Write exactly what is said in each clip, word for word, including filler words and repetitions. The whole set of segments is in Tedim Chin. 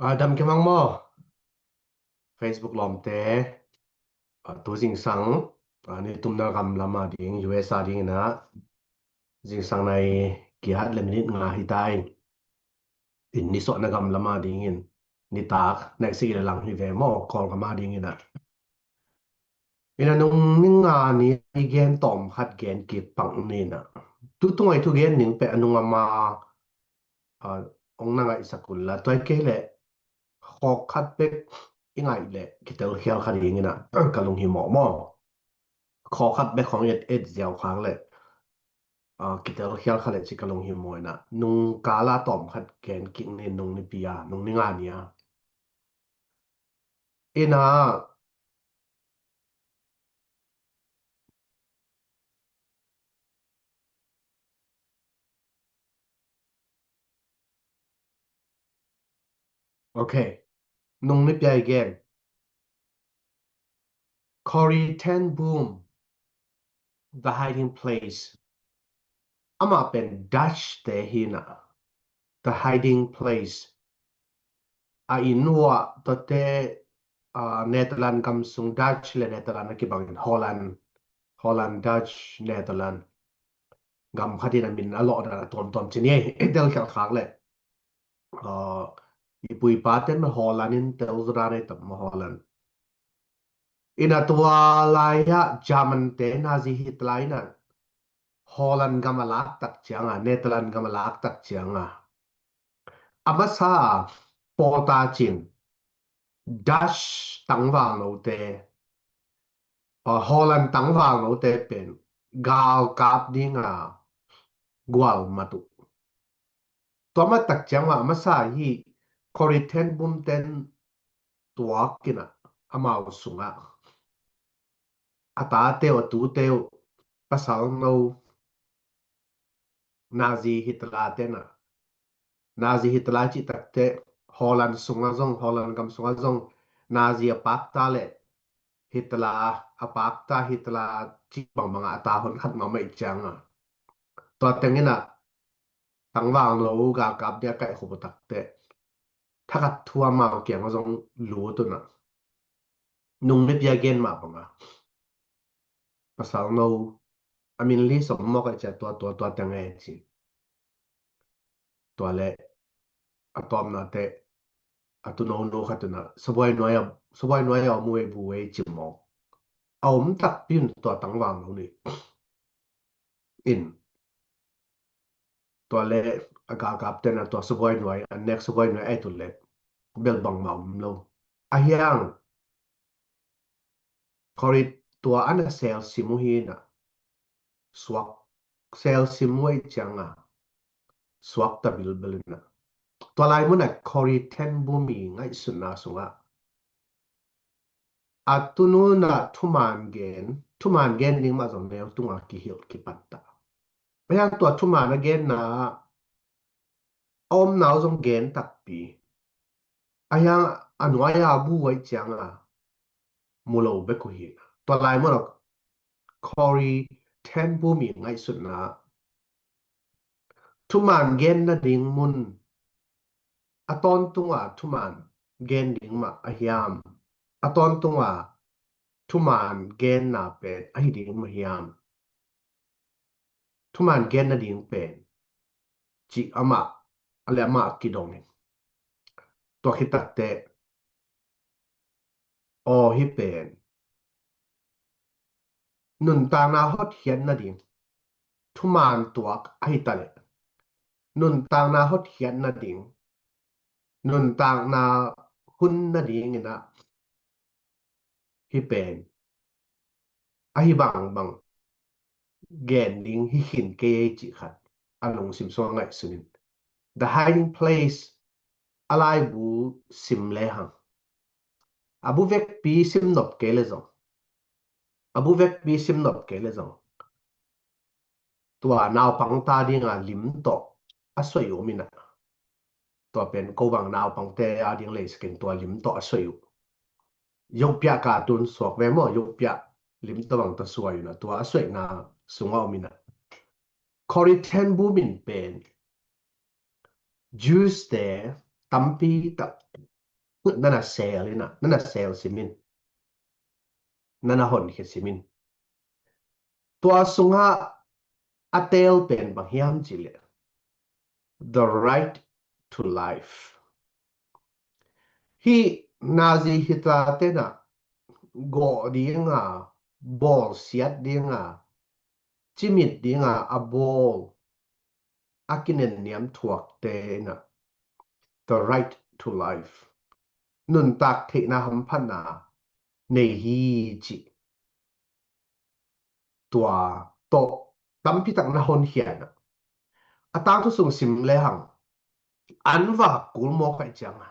A dam kei mang maw? Facebook lawmte, a, tu zingsang, a, ni tumna gam lama ding, U S a ding ina, zingsang nai giat le minit nga hi tai. In ni suahna gam lama dingin, nitak, neksi le lang hi ve maw, Kawlgam a ding ina. Ina nung ni nga ni i gen tawm khat gen kik pang ni ina. Tu tungai thu gen ning pe a nung ama, a, ong na ngaihsak un la, tua i kei le khawk khat bek i ngaih le kitel khial kha ding ina, ka lunghimawh maw. Khawk khat bek hong et, et ziau khak le, a, kitel khial kha le ci ka lunghimawh ina. Nung kala tawm khat gen kik ni nung nipi a, nung ni nga ni a. Ina. Ok. Nung nipi a i gen. Corrie ten Boom, The Hiding Place. Amah pen Dutch te hi ina. The Hiding Place. A inn uah tuate, a, Netherlands gam sung, Dutch le Netherlands a kibangin Holland, Holland, Dutch, Netherlands. Gam khat in a min a lawhdan a tuamtuam ci ni ei, i tel khial khak le. A, i pu i pa ten ma Holland in tel zaw dan ei tam ma Holland. Ina tua lai-ah German te Nazi Hitler ina Holland gam a lak tak cianga, Netherlands gam a lak tak cianga, a masa pawta cin Dutch tangvalnote, a, Holland tangvalnote pen galkap dinga gualmat uh. Tua mat tak cianga a masa hi Corrie ten Boom ten tuak ina amau sungah a tate uh, a tute uh, pasal no Nazi Hitler tena. Nazi Hitler cih takte Holland sunga zong, Holland gam sunga zong Nazi a pakta le Hitler a pakta, Hitler cih bangbanga a ta hon khat mahmah i cianga. Tua tengina tangvalno galkap dia kaihkhup uh takte thakhat thu amau kianga zong lut una. Nung nipi a gen mah banga pasal no a min li som mawk a cia tua, tua, tua teng e ci. Tua le a tawpna te a tu no no khat una sabuai nuai a, sabuai nuai a om uh ei bu ei ci mawk. A om takpi un tua tangvalno ni in. Tua le a galkap tena tua sabuai nuai, a nek sabuai nuai ai tu le bel bangmah om lo. A hiang Corrie tua ana sel sim uh hi na. Suak sel sim uh ei cianga suak ta bilbel ina. Tua lai muna Corrie ten Boom i ngaihsutna sunga a tununa thuman gen, thuman gen ding mah zong neu tunga kihilh kipatta. A hiang tua thuman a genna a omna uh zong gen takpi. A hiang a nuai a bu uh ei cianga mu lo bek uh hi. Tua lai muna Corrie ten Boom i ngaihsutna thuman gen nading mun a tawntunga thuman gen ding mah a hiam? A tawntunga thuman genna pen ahi ding mah hiam? Thuman gen nading pen cih amah a le amah kidongin. Tua khit takte aw hi pen nuntakna hotkhiat nading thuman tuak ahi ta le nuntakna hotkhiat nading, nuntakna hun nading ina hi pen ahi bangbang gen ding hi khin kei ei cih khat a lungsim sua ngaihsunin. The Hiding Place a laibu sim lehang a bu vekpi sim nop kei le zong, a bu vekpi sim nop kei le zong tua naupang ta dinga lim tawh a suai uh om ina. Tua pen ko bang naupangte a ding leisakin tua lim tawh a suai uh. Yopiah ka tun suak ve maw, yopiah lim tawh bang tawh suai uh na, tua a suaina sunga om ina. Corrie ten Boom in pen Jews te tampi tak nana sel ina, nana sel simin, nana honkhia simin. Tua sungah a tel pen bang hiam cileh, the right to life. Hih Nazi Hitler tena gawh dinga, bawlsiat dinga, cimit dinga a bawl a kinenniam thuakte ina, the right to life, nuntak theihna hamphatna nei hi cih tua tawh tampitak na honkhiana. A tangthu sung sim lehang, an vak kul mawk aih cianga,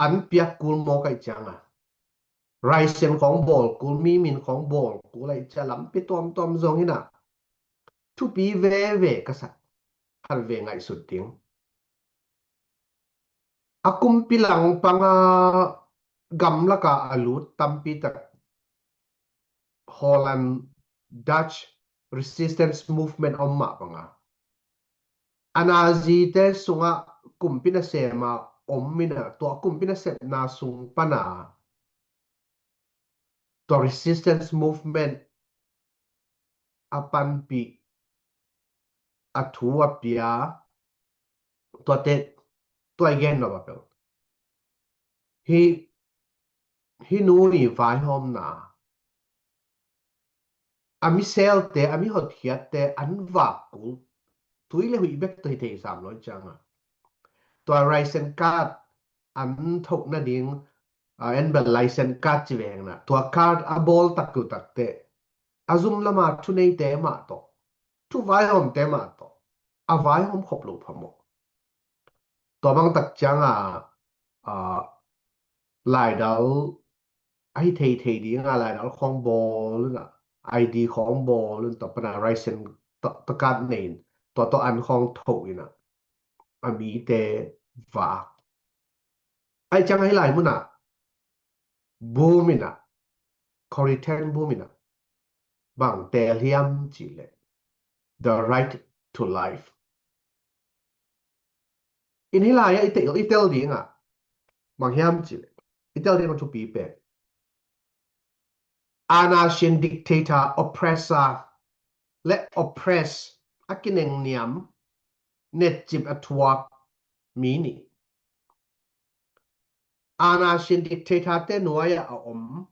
an piak kul mawk aih cianga, raisen khawng bawl kul, mi min khawng bawl kul aih cia lampi tuamtuam zong hina. Thupi veve ka sak, khat ve ngaihsut ding. A kumpi langpanga gamlaka a lut tampitak Holland Dutch resistance movement om mah banga, a Nazite sungah kumpi nasema om ina, tua kumpi nasepna sung pana tua resistance movement a panpih, a thu a pia, tuate, tua i gen lo bapel. Hih, hih nu i vaihawmna, a mi selte, a mi hotkhiatte an vak kul, tui le huih bek tawh hi thei sam lo cianga. Tua raisen card an thok nading, a, en bel raisen card ci vengna, tua card a bawl taktu takte, a zum lama thuneite mah tawh, thu vaihawmte mah tawh a vaihawm khop lo phamawh. Tua bangtak cianga, a, laidal ahi theithei dinga laidal khawng bawl ina, I D khawng bawl in, tua pana raisen tua, tua card nei in, tua, tua an khawng tho ina, a mite vak. Aih cianga hih lai muna boom ina, Corrie ten boom ina, bang tel hiam cileh, the right to life. In hih lai-ah i tel, i tel dinga bang hiam cileh, i tel dinga thupi pen, ana sin dictator, oppressor le oppress, a kinengniam, netcip a thuak mi nih. Ana sin dictator te nuai-ah a om,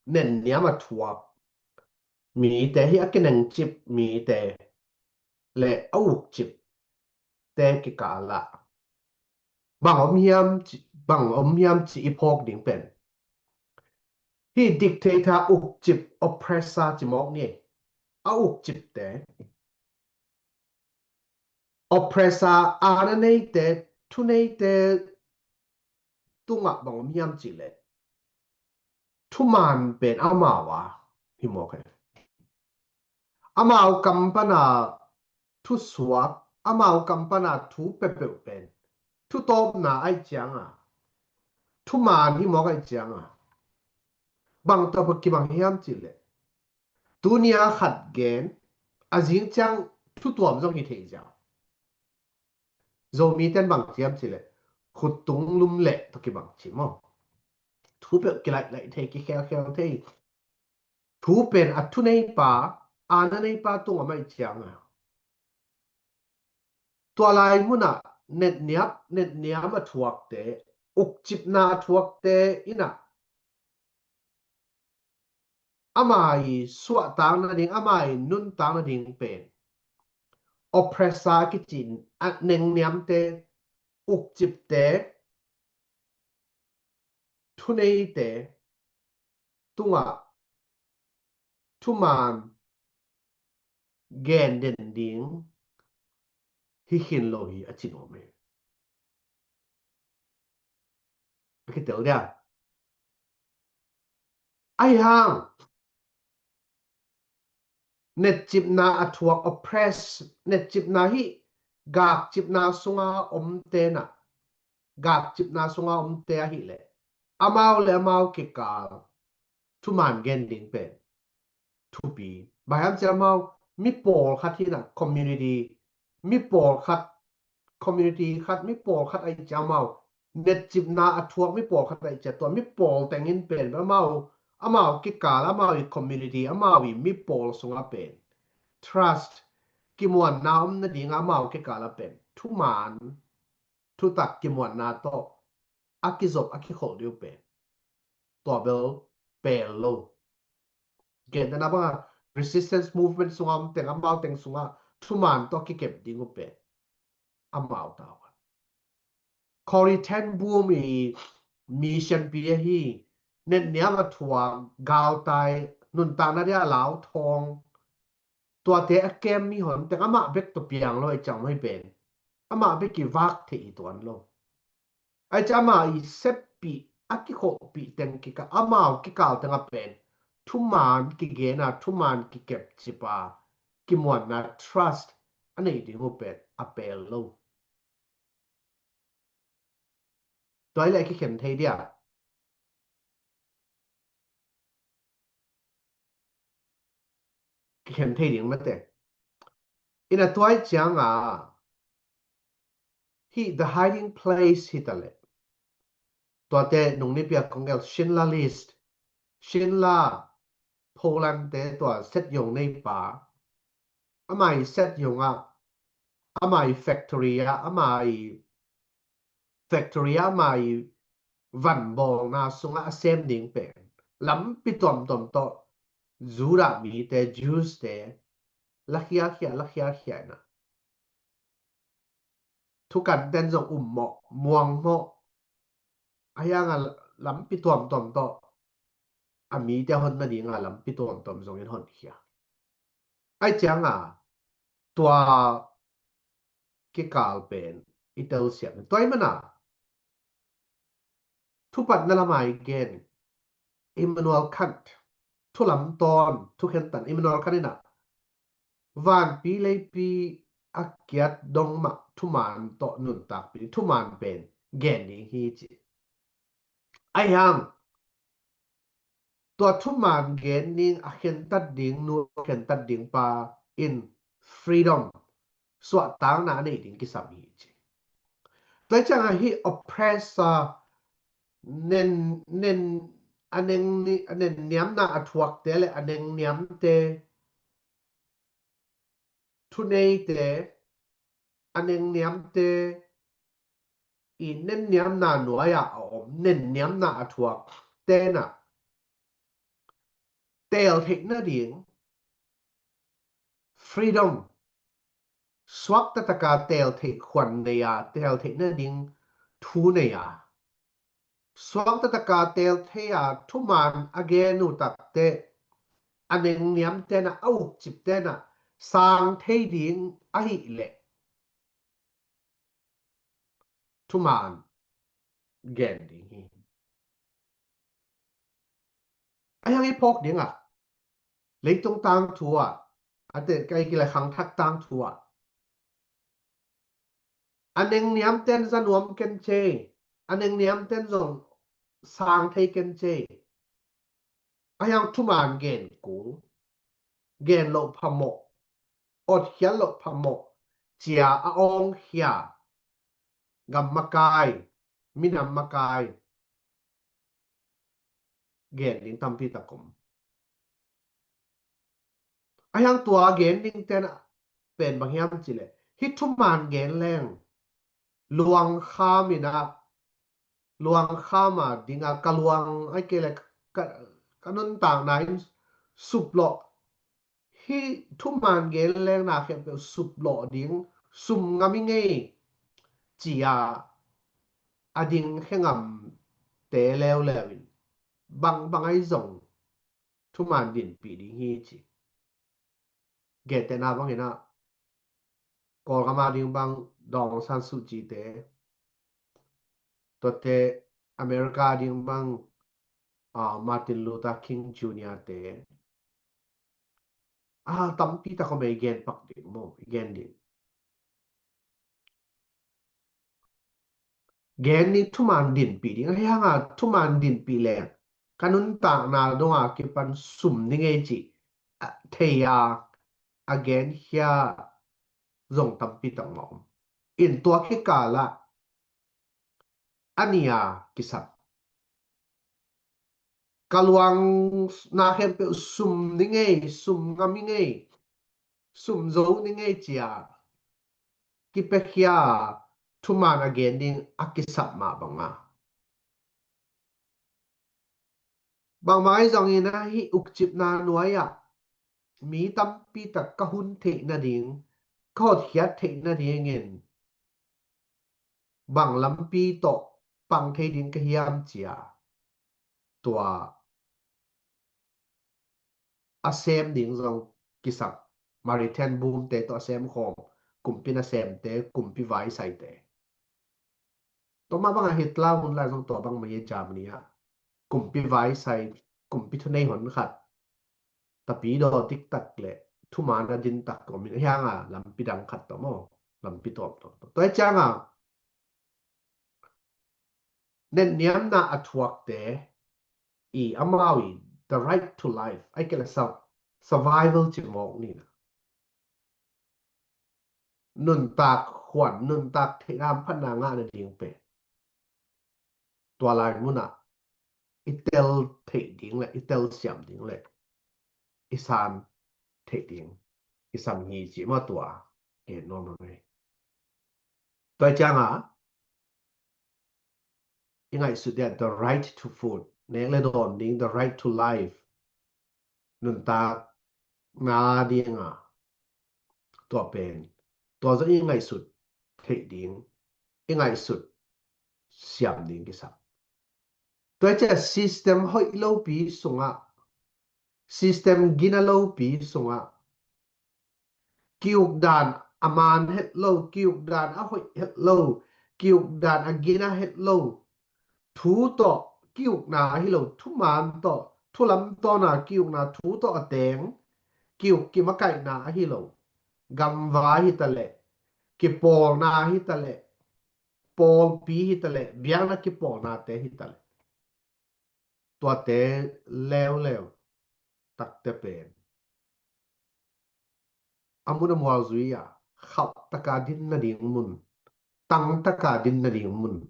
nenniam a thuak mite hi, a kinengcip mite le a ukcipte kikala bang om hiam ci, bang om hiam ci i phawk ding pen, hi dictator, ukcip, oppressor ci mawk ni. A ukcipte, oppressor, ana neite, thuneite tungah bang om hiam cileh, thuman pen amau a hi mawk hi. Amau kam pana thusuak, amau kam pana thu peuhpeuh pen thutawpna aih cianga thuman hi mawk aih cianga, bang tawh kibang hiam cileh, tunia khat gen, a zing ciang thutuam zong hi thei ziau. Zomiten bang ci hiam cileh, khuttung lum leh tawh kibang ci maw. Thu peuh kilaih laih thei, kikhelkhel thei. Thu pen a thuneipa, ana neipa tungah om aih cianga, tua lai munah netniap, netniam a thuakte, ukcipna a thuakte ina, ama i suahtak nading, ama i nuntak nading pen oppressor kici in, a nengniamte, ukcipte, thuneite tungah thuman gen den ding hi khin lo hi a ci nuam hi. A kitel dia. Ahi hang, netcipna a thuak, oppress, netcipna hi, gakcipna sunga omte na, gakcipna sunga omte ahileh, amau le amau kikal thuman gen ding pen thupi. Bang hiam cih leh amau mi pawlkhat hi na, community, mi pawlkhat, community khat, mi pawlkhat aih ciang amau Netcipna a thuak mi pawlkhat ahih ciang tua mi pawl tengin pen amau, amau kikal, amau i community, amau i mi pawl sungah pen trust, kimuanna om nading amau kikal ah pen thuman, thutak kimuanna tawh a kizop, a kikholh ding uh pen tua bel pel lo. Gentehna bangah resistance movement sungah om teng, amau teng sungah thuman tawh kikep ding uh pen amau tau a. Corrie ten Boom i mi sianpi ahi, netniam a thuak, galtai, nuntakna dia lauthawng, tuate a kem mi hon teng amah bek tawh piang lo, ahih ciang amah hi pen amah bek i vak theih hi tuan lo. Ahih ciang amah i seppih, a kikholhpih teng kikal, amau kikal tengah pen thuman kigen a, thuman kikepcip a, kimuanna trust a neih ding uh pen a pel lo. Tua hi leh kikhen thei dia, kikhen thei ding mate. Ina tua ahih ciang a, hih The Hiding Place hi ta leh, tuate nung nipi a kong gelh Schindler List, Schindler, Poland te tua set yong neipa, amah i set yong ah, amah i factory ah, amah i factory ah, amah i van bawlna sungah a sem ding pen lampi tuamtuam tawh Judah mite, Jews te, lakhiakhia, lakhiakhia ina, thukan ten zong ummawh, muangmawh, a hiang a lampi tuamtuam tawh a mite hon nading a lampi tuamtuam zongin honkhia. Ahih ciang a tua kikal pen i telsiam in tua ahih man a thupatna lam a i gen Immanuel Kant, thulam tawn, thukhen tan Immanuel Kant ina vanpi leipi a kiat dong mah thuman tawh nuntakpih, thuman pen gen ding hi ci. Ahih hang tua thuman gen ding a khentat ding nu, a khentat ding pa in freedom, suahtakna a neih ding kisam hi ci. Tua ciang a hih oppressor, nen, nen, a neng ni, a nenniamna a thuakte le a nenniamte, thuneite, a nenniamte i nenniamna nuai ah a om, nenniamna a thuak tena teel theih nading freedom, suakta taka teel theih khuan nei a, teel theih nading thu nei a, suakta taka teel thei a, thuman a gen uh takte a nenniam tena, a ukcip tena sang thei ding ahih leh thuman gen ding hi. A hiang i phawk ding ah, leitung tangthu ah, a te kai kila khangthak tangthu ah, a nenniam ten za nuam ken cei, a nenniam ten zong sang thei ken cei. A hiang thuman gen kul, gen loh phamawh, otkhiat loh phamawh, cia a awngkhia, gam makai, minam makai, gen ding tampi tak om. A hiang tua gen ding ten pen bang hiam cileh, hih thuman gen leng luang kham in a, luang kham a ding a, ka luang ai ke le ka, ka nuntakna in suplawh, hih thuman gen leng na khempeuh suplawh ding, sum ngam i ngei cia a ding khe ngam te leuleu in bang bang ai zong thuman dinpih ding hi ci. Gentehna bangin a, Kawlgam a ding bang Daw Aung San Suu Kyi te, tuate America a ding bang, ah, Martin Luther King Junior te, a tampi tak om e, i gen pak ding maw, i gen ding. Gen ding, thuman dinpih ding. A hiang a thuman dinpih leng ka nuntakna dong a kipan sum ni ngei cih a thei a, a genkhia zong tampi tak mah om. In tua kikal ah a nih a kisam. Ka luang na khempeuh sum ni ngei, sum ngam ni ngei, sum zo ni ngei ci-a kipiakhia thuman a gen ding a kisap mah banga. Bangmah ahi zongin ahi ukcipna nuai-ah mi tampi tak ka hun theih nading, ka hotkhiat theih nadingin bang lampi tawh pang thei ding ka hiam ci-a tua a sem ding zong kisam. Marithen bumte tawh a sem khawm, kumpi nasemte, kumpi vaisaite. Tua mah bangah Hitler hun lai zong tua bang mah hi Germany ah. Kumpi vaisai, kumpi thunei hon khat, tapi daw diktak le thuman a dintak kawmin a hianga lampi dang khat tawh maw, lampi tawp tawp tawh. Tua hi cianga netniamna a thuakte i amau i the right to life, ai kele sa-, survival ci mawk nina. Nuntak khuan, nuntak theihna phatna ngah nading pen tua lai munah i tel theih ding le i tel siam ding le i san theih ding i sam hi ci mah tua. Tua cianga i ngaihsut dia the right to food, nek le dawn ding, the right to life, nuntak na dinga tua pen, tua zong i ngaihsut theih ding, i ngaihsut siam ding kisam. Tua ciah system hoih lopi sungah, system gina lopi sungah kiukdan a man het lo, kiukdan a hoih het lo, kiukdan a gina het lo thu tawh kiukna ahi lo, thuman tawh, thulam tawna kiukna thu tawh a teng kiuk kimakaihna ahi lo, gamvai hitaleh, kipawlna hitaleh, pawlpi hitaleh, biakna kipawlnate hitaleh, tuate leuleu takte pen a mun a mual zui-a khalh taka din nading mun, tang taka din nading mun,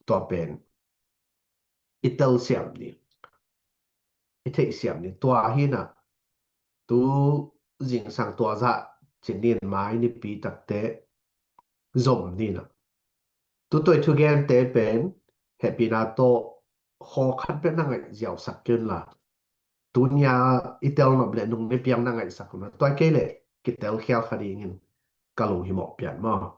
tua pen i telsiam ding, i theihsiam ding. Tua hinah tu zingsang tua zah cinin mai nipi takte zom ninah tu tua i thugente pen hehpihna tawh khaw khat bek na ngaih ziausak kei unla, tunia i tel nop le nung ni piang na ngaihsak unla, tua kei leh kitel khial kha dingin ka lunghimawh pian maw.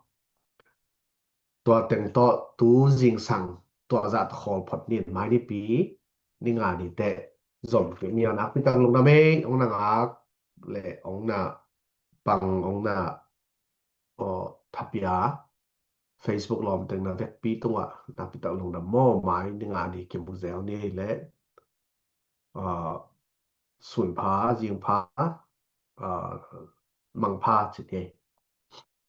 Tua teng tawh tu zingsang tua zah tawh khawl phot nin mai nipi ni nga ni teh zom kei ni a nakpi tak lungdam ei, ong na ngak le ong na pang, ong na aw thapia Facebook lawm teng na vekpi tungah nakpi tak lungdam maw. Mai ni nga ni kimu zel ni le sunpha, zingpha, mangpha ci ni.